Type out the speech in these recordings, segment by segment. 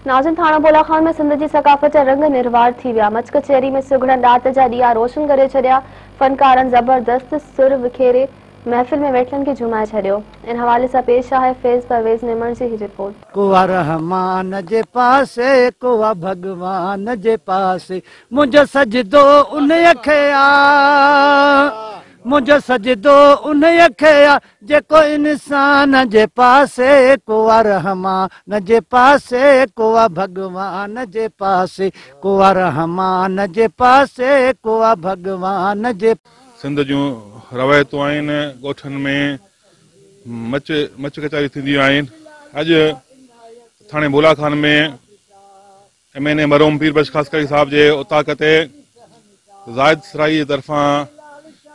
नाज़िम थाणा बोला खान में सिंध जी सकाफ़त जा रंग निरवार थी विया। मच कचहरी में सुघड़नि रात जा ॾिया रोशन करे छॾिया। फनकारनि ज़बरदस्त सुर विखेरे महफ़िल में वेठलनि खे झुमाए छॾियो। इन हवाले सां पेश आहे फैज़ परवेज़ मेमण जी रिपोर्ट। को रहमान जे पासे, को भगवान जे पासे, मुंहिंजो सजदो उन खे आ, मुंहिंजो सजदो उन खे आ, जेको इंसान जे पासे, को रहमान जे पासे, को भगवान जे पासे, को रहमान जे पासे, को भगवान जे। सिंध जूं रवायतूं आहिनि, ॻोठनि में मच मच कचहरी थींदियूं आहिनि। अॼु थाणे बोला खान में MNA मरहूम पीर बख्श खासकरी साहब जे उताक ते ज़ाहिद सराई जे तरफ़ां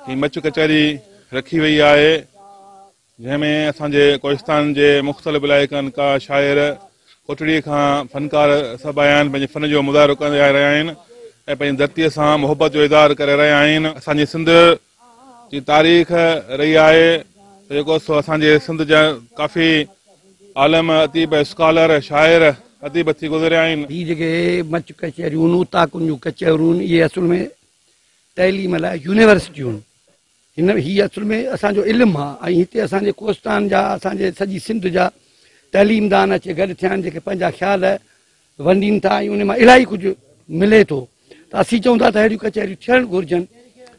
ही मच कचहरी रखी वई आहे, जंहिंमें असांजे कोहिस्तान जे मुख़्तलिफ़ इलाइक़नि खां शाइर, कोटड़ी खां फनकार सभु आया आहिनि, पंहिंजे फन जो मुज़ाहिरो कंदे रहिया आहिनि ऐं पंहिंजी धरतीअ सां मोहबत जो इज़हार करे रहिया आहिनि। असांजी सिंध जी तारीख़ रही आहे त जेको सो असांजे सिंध जा काफ़ी आलम, अदीब, स्कॉलर, शाइर, अदीब थी गुज़रिया आहिनि। हीअ जेके मच कचहरियूं, उताकुनि जूं कचहरियूं, इहे असुल में तइलीम लाइ यूनिवर्सिटियूं आहिनि। हिन हीअ असुल में असांजो इल्मु आहे ऐं हिते असांजे कोस्तान जा, असांजे सॼी सिंध जा तइलीमदान अचे गॾु थिया आहिनि, जेके पंहिंजा ख़्याल वंडीनि था ऐं उन मां इलाही कुझु मिले थो। त असीं चऊं था त अहिड़ियूं कचहरियूं थियणु घुर्जनि।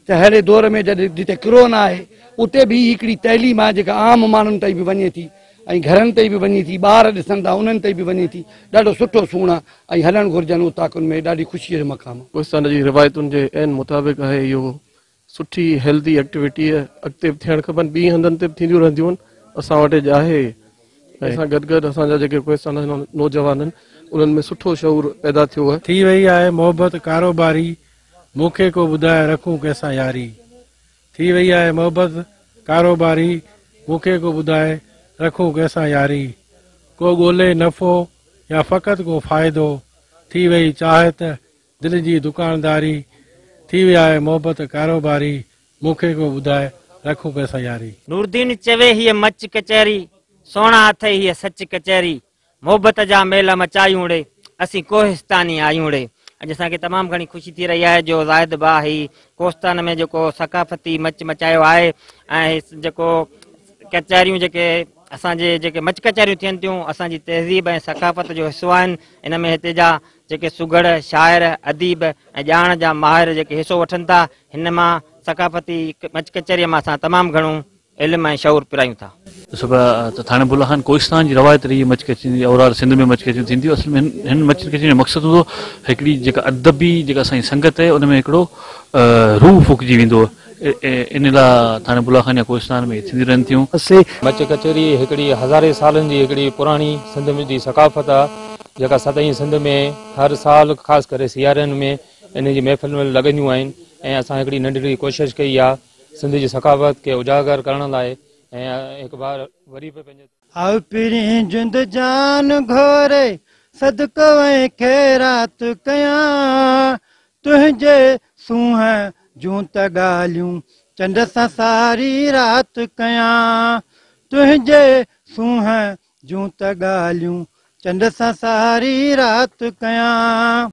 त अहिड़े दौर में जॾहिं जिते कोरोना आहे, उते बि हिकिड़ी तइलीम आहे जेका आम माण्हुनि ताईं बि वञे थी ऐं घरनि ताईं बि वञे थी, ॿार ॾिसनि था उन्हनि ताईं बि वञे थी। ॾाढो सुठो सूण आहे ऐं हलणु घुर्जनि उताकुनि में, ॾाढी ख़ुशीअ जो मक़ाम आहे। कोहिस्तान जी रिवायतुनि जे ऐन मुताबिक़ आहे इहो, सुठी हेल्दी एक्टिविटी आहे, अॻिते बि थियणु खपनि, ॿी हंधनि ते बि थींदियूं रहंदियूं आहिनि, असां वटि आहे। ऐं सां गॾु गॾु असांजा जेके कोहिस्तान जा नौजवान आहिनि उन्हनि में सुठो शऊर पैदा थियो आहे। थी वई आहे मोहबत कारोबारी, मूंखे को ॿुधाए रखूं कंहिंसां यारी। थी वई आहे मोहबत कारोबारी, मूंखे को ॿुधाए रखूं कंहिंसां यारी। को ॻोल्हे नफ़ो या फ़क़ति को फ़ाइदो, थी वई चाहत दिलि जी दुकानदारी। थी वई आहे मोहबत कारोबारी, मूंखे को ॿुधाए रखूं कंहिंसां यारी। नूरदीन चवे हीअ मच कचहरी, सोहणा अथई हीअ सच कचहरी, मोहबत जा मेला मचायूं ड़े, असीं कोहिस्तानी आहियूं ड़े। अॼु असांखे तमामु घणी ख़ुशी थी रही आहे जो ज़ाहिद बा ही कोहिस्तान में जेको सकाफ़ती मच मचायो आहे ऐं जेको कचहरियूं जेके असांजे जेके मच कचहरियूं थियनि थियूं, असांजी तहज़ीब ऐं सकाफ़त जो हिसो आहिनि। इन में हिते जा जेके सुघड़, शाइर, अदीब ऐं ॼाण जा माहिर जेके हिसो वठनि था, हिन मां सकाफ़ती मच कचहरीअ मां असां तमामु घणो इल्मु ऐं शऊर पिरायूं था। ॾिसो त थाणे बुला खान कोहिस्तान जी रवायत रही मच कचहरी जी, और सिंध में मच कचहरियूं थींदियूं। असल में हिन मच कचहरी जो मक़सदु हूंदो हिकिड़ी जेका अदबी जेका असांजी संगत आहे उन में हिकिड़ो रूह फुकिजी वेंदो, इन लाइ थाणे बुला खान या कोहिस्तान में थींदियूं रहनि थियूं। मच कचहरी हिकिड़ी हज़ारे सालनि जी हिकिड़ी पुराणी सिंध में जी सकाफ़त आहे, जेका सदाईं सिंध में हर साल ख़ासि करे सियारनि में इन जी महफ़िल में लॻंदियूं आहिनि। ऐं असां हिकिड़ी नंढड़ी कोशिशि कई आहे सिंध जी सकाफ़त खे उजागर करण लाइ ऐं हिकु बार वरी बि पंहिंजे आओ पिरीं जिंद जान घोरे सदको ऐं ख़ैरात कयां, तुंहिंजे सूंहं जूं त ॻाल्हियूं चंड सां सारी राति कयां, तुंहिंजे सूंहं जूं त ॻाल्हियूं चंड सां सारी राति कयां।